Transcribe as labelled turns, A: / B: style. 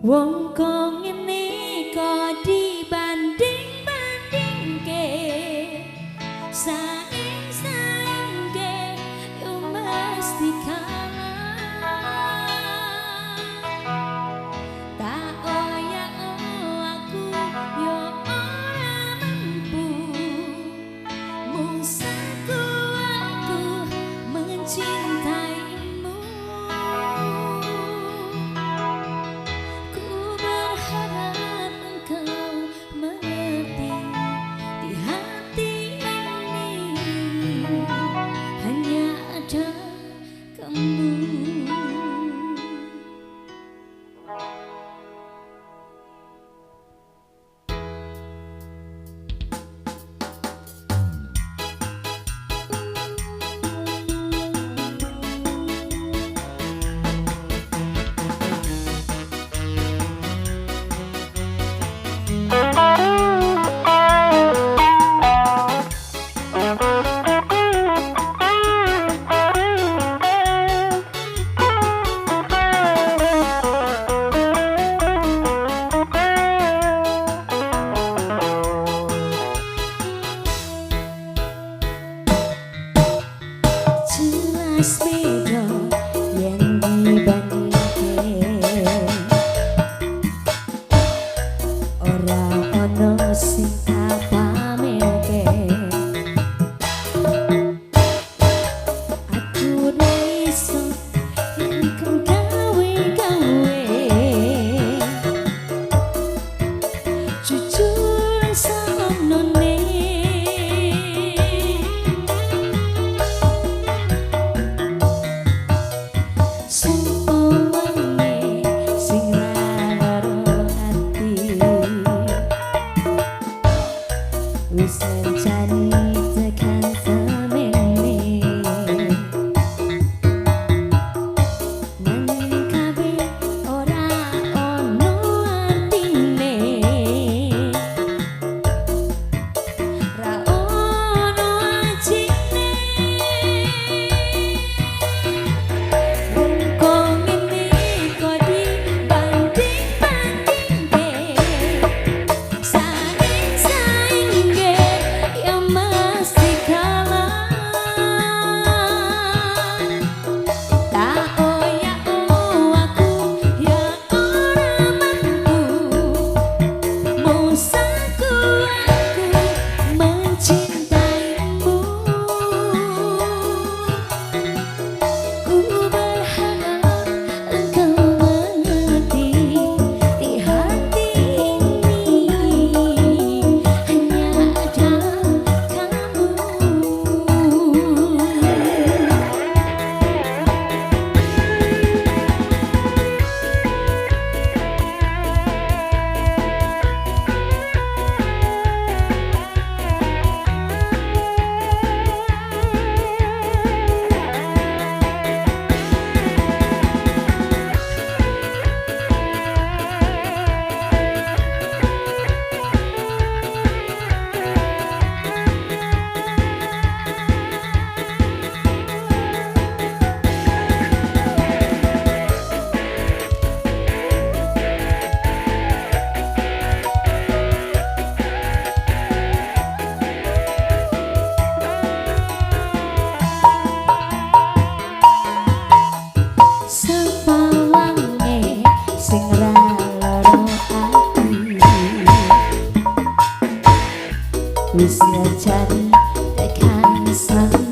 A: Wong kok ngene kok dibanding-bandingke, saing-saingke yo mesti kalah. Tak oyak aku yo ora mampu, mung saku aku mencintaimu. Ku berharap engkau mengerti, di hati ini hanya ada kamu. Jelas beda yen dibandingke, ora ono sing tak pamerke. Aku ra iso yen kon gawe-gawe, jujur saonone. Sapa wonge sing ra lara ati, wis ngancani tekan semene, nanging kabeh ora ono artine, ra ono ajine. Wong kok ngene kok dibanding-bandingke, saing-saingke ya mesti kalah. Tak oyak aku ya ora mampu, mung saku aku mencintaimu. Ku berharap engkau mengerti, di hati ini hanya ada kamu. Sapa wonge sing ra lara ati, wis ngancani tekan semene.